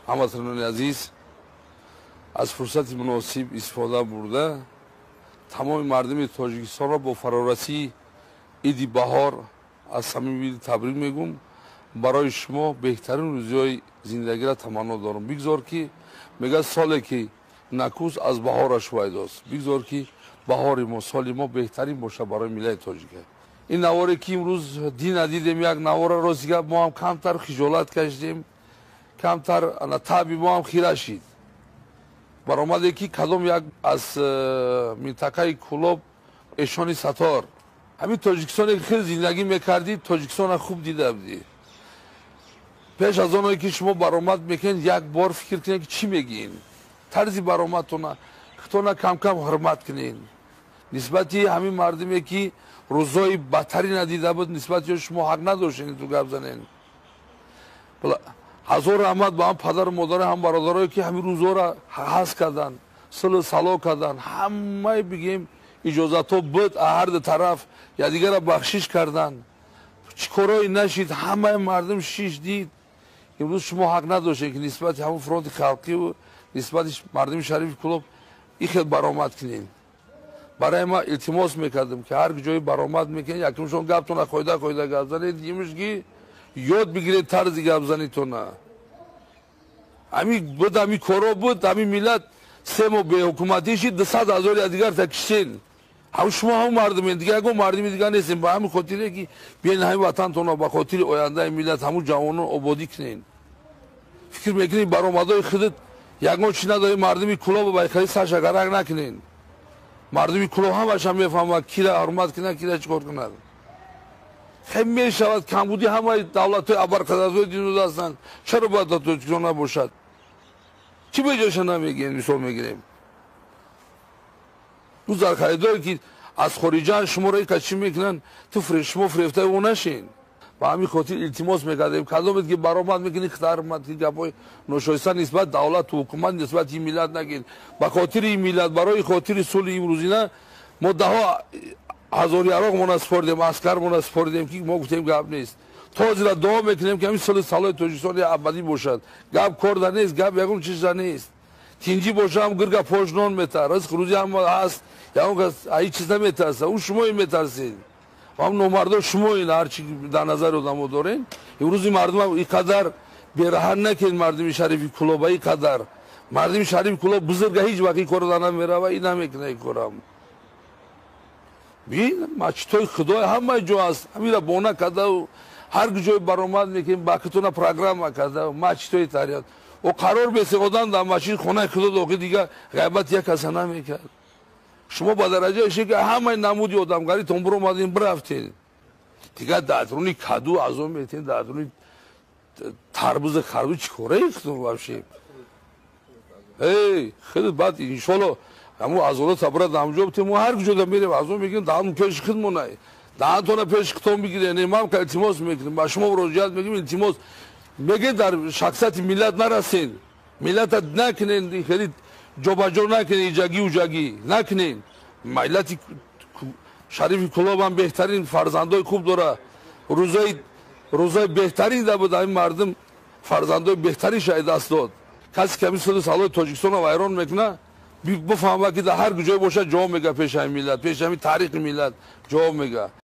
Ҳамватанони азиз, аз фурсати муносиб истифода бурда, тамоми мардуми Тоҷикистонро бо фарорасии Иди баҳор аз самими дил табрик мегӯм. Барои шумо беҳтарин рӯзиҳои зиндагиро таманно дорам. Бигзор ки, мегӯяд, соле ки накӯст, аз баҳораш пайдост. Бигзор ки баҳори мо, соли мо беҳтарин бошад барои миллати тоҷика. Ин наворе ки имрӯз дина дидем, як навора, рости гап, мо ҳам камтар хиҷолат кашидем, камтар таби мо ҳам хира шид. Баромаде ки кадом як аз минтақаи Кӯлоб, Эшони Сатор. Ҳамин Тоҷикистоне ки хеле зиндагӣ мекардӣ, Тоҷикистона хуб дида будӣ. Пеш аз оное ки шумо баромад мекунед, як бор фикр кунед, ки чӣ мегӯед. Тарзи баромадтона худтона камкам ҳурмат кунед нисбати ҳамин мардуме ки рӯзҳои бадтарина дида буд. Нисбати шумо ҳақ надоштед ту гап занед. Ҳазор раҳмат ба ҳам падару модари, ҳам бародарое ки ҳамин рӯзҳоро ҳаст карданд, сулҳу сало карданд. Ҳамаи, бигем, иҷозатҳо буд, ҳар ду тараф якдигарро бахшиш карданд. Чӣ корҳое нашид, ҳамаи мардум шиш дид. Имрӯз шумо ҳақ надоштед ки нисбати ҳамон фронти халқиву нисбати мардуми шарифи Кӯлоб ин хел баромад кунед. Барои ма илтимос мекардам ки ҳар ҷое баромад мекунед, якумшон гаптона қоида қоида гап занед, дуюмиш ки ёд бигиред тарзи гапзанитона. Ҳамин буд, ҳамин коро буд. Ҳамин миллат 3 моҳ беҳукуматӣ шид, 200 000 якдигарта киштен. Ҳам шумо ҳам мардумен, дигар ягон мардуми дигар нестем. Ба ҳамин хотире ки биён ҳамин ватантона, ба хотири ояндаи миллат, ҳамун ҷавонон ободӣ кунен. Фикр мекунед, баромадои худат ягон чи надори, мардуми Кӯлоба байхали саршагарак накунен. Мардуми Кӯлоб ҳамаша мефаҳмад, кира ҳурмат кунад, кира чӣ кор кунад. Хеле мешавад камбудӣ, ҳамаи давлатҳои абарқадратҳои дунё ҳастанд, чаро бояд дар Тоҷикистон набошад? Чӣ беҷоша намегирем? Мисол мегирем, ӯ зархаридое ки аз хориҷан шуморо ика чӣ мекунанд, ту шумо фирефтаи ӯ нашин. Ба ҳамин хотир илтимос мекардем, кадомед ки баромад мекунӣ, хитармад ки гапҳои ношоиста нисбат давлату ҳукумат, нисбати ин миллат нагир. Ба хотири ин миллат, барои хотири сулҳи имрӯзина мо даҳо ҳазор яроқмона супоридем, аскармона супоридем, ки мо гуфтем, гап нест. То ҳозира дуо мекунем, ки ҳамин сулҳи салои Тоҷикистон абадӣ бошад. Гап корда нест, гап ягон чиза нест. Тинҷӣ боша, ҳам гирга пош нон мета, ризқ рӯзӣ ҳам ҳаст, ягон кас ҳеҷ чиз наметарса. Ӯ шумои метарсед, ҳам номардо шумоин, ҳарчи дар назари одамо дорен. Имрӯзи мардум ин қадар бераҳат накунед. Мардуми шарифи Кӯлоба, ин қадар мардуми шарифи Кӯлоб бузурга, ҳеҷ вақт ин корро дар намерава, ин намекуна ин корам. Бин, мачитҳои худой ҳамаи ҷо аст. Ҳамира бона кардау ҳар ҷое баромад мекунем, бакитона программа карда, мачитҳои тарият о қарор бесе. Одам дар масҷид, хонаи худо дохил, дига ғайбати як каса намекард. Шумо ба дараҷае шед ки ҳамаи намуди одамгаритон биромадем, бирафтед. Дигар дар атрони каду азон метен, дар атрони тарбуза, харбуз чӣ кораи вообще? Эй, хеле баъд, иншолло, ҳамун азолата бирад, ҳамҷо бутем. Мо ҳар куҷода мерем, азон мегирем, даҳан пеши худмонай, даҳантона пеши худтон бигиред. Ман илтимос мекунем, ба шумо муроҷиат мекунем, илтимос мегӯед, дар шахсияти миллат нарасен, миллата накунен, хеле ҷобаҷо накунен, иҷагӣ уҷагӣ накунен. Миллати шарифи Кӯлобам беҳтарин фарзандои хуб дора. Рӯзои беҳтарин да буд, ҳамин мардум фарзандои беҳтарин шаҳид даст дод. Касе ки ҳамин сулҳу салои Тоҷикистонро вайрон мекунад, бифаҳмад, ки дар ҳар куҷое бошад, ҷавоб мега пеши ҳамин миллат, пеши ҳамин таърихи миллат ҷавоб мега.